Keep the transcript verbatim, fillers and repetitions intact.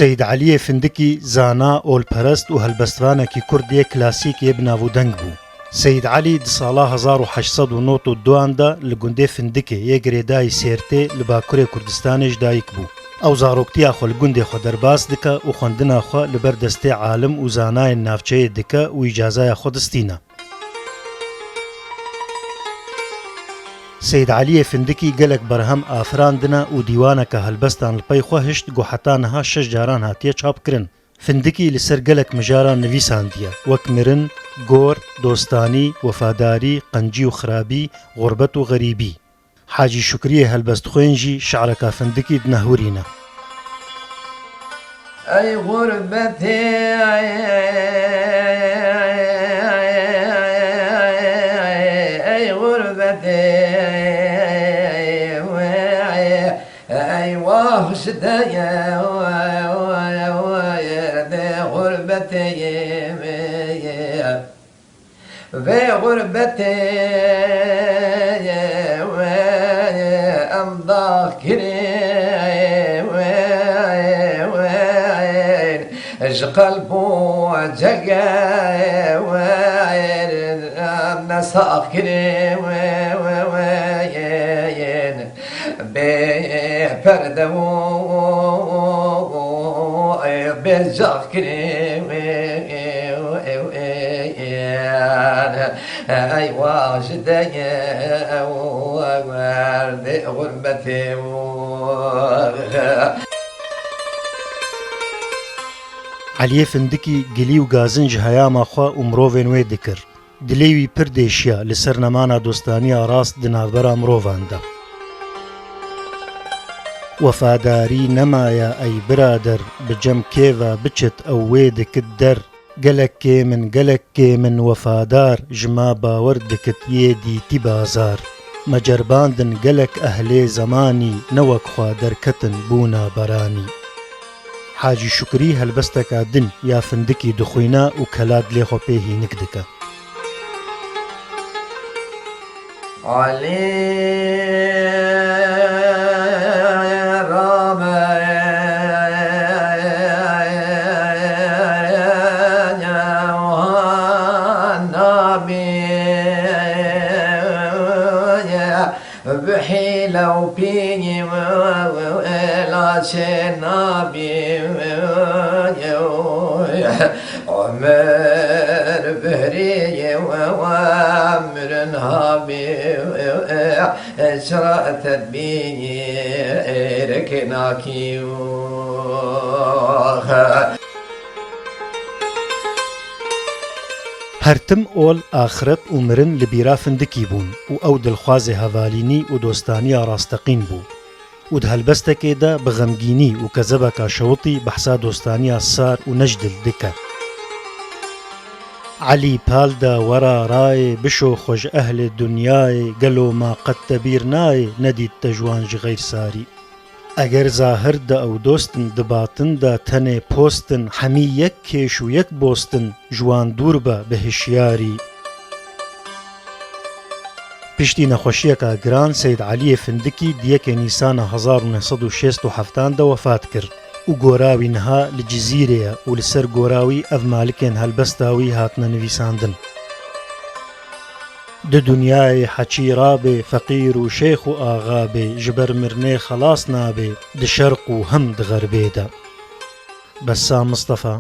Qeyd Eliyê Findikî zana, olperest û helbestvanekî kurd yê klasîk yê bi nav û deng bû. Seyîd Elî di sala hezar û heşt sed û nod û duan de li gundê Findikê yê girêdayî Sêrtê li Bakurê Kurdistanê ji dayik bû. Ew zaroktiya xwe li gundê xwe derbas dike û xwendina xwe li ber destê alim û zanayên navçeyê dike û îcazaya xwe distîne. Seyîd Eliyê Findikî gelek berhem afirandine û dîwaneke helbestan li pey xwe hişt ku heta niha şeş caran hatiye çapkirin. Findikî li ser gelek mijaran nivîsandiye, wek mirin, gor, dostanî, wefadarî, qencî û xirabî, xurbet û xerîbî. Hacî Şukriyê helbestxwên jî şi'reka Findikî dinehurîne. Ey xurbetê, ey xurbetê, ey wahştê, dê xurbetê. Vê xurbetê em dax kirê, ji qelb û cegê em nesax kirê. Bê perde û bê cax kirê. Ey wajide werdê xurbetê. Eliyê Findikî gilî û gazin ji heyama xwe û mirovên wê dikir. Dilê wî pir dêşiya li ser nemana dostaniya rast di navbera mirovan de. Wefadarî nemaye ey birader, bi cem kê ve biçit ew wê dikit der. Gelek kêm in, gelek kêm in wefadar, ji me bawer dikit yê dîtî bazar. Me ceribandin gelek ehlê zemanî, ne wek xwe derketin bûna beranî. Hacî Şukrî helbesteka din ya Findikî dixwîne û kela dilê xwe pê hînik dike. Alî rabe nabî. Bi hîle û pînî laşê nabî. Omer bihrî we mirin habî. Çira tedbîrek nakî. Her tim ol, axiret û mirin li bîra Findikî bûn û ew dilxwazê hevalînî û dostaniya rasteqîn bû û di helbestekê de bi xemgînî û kezebeka şewitî behsa dostaniya sar û nejdil dike. Elî pal de wera rayê, bişo xwe ji ehlê dinyayê, gelo ma qet te bîr nayê, nedît te ji wan ji xeyr sarî. Eger zahir de ew dost in, di batin de tenê post in, hemî yek kêş û yek bost in, ji wan dûr be bi hişyarî. Piştî nexweşiyeka giran Seyîd Eliyê Findikî di yekê Nîsana hezar û neh sed û şêst û heftan de wefat kir û gora wî niha li Cizîrê ye û li ser gora wî ev malikên helbesta wî hatine nivîsandin. Di dinyayê heçî rabê, feqîr û şêx û axa bê, ji ber mirinê xelas nabê, di şerq û hem di xerbê de. Bessam Mistefa,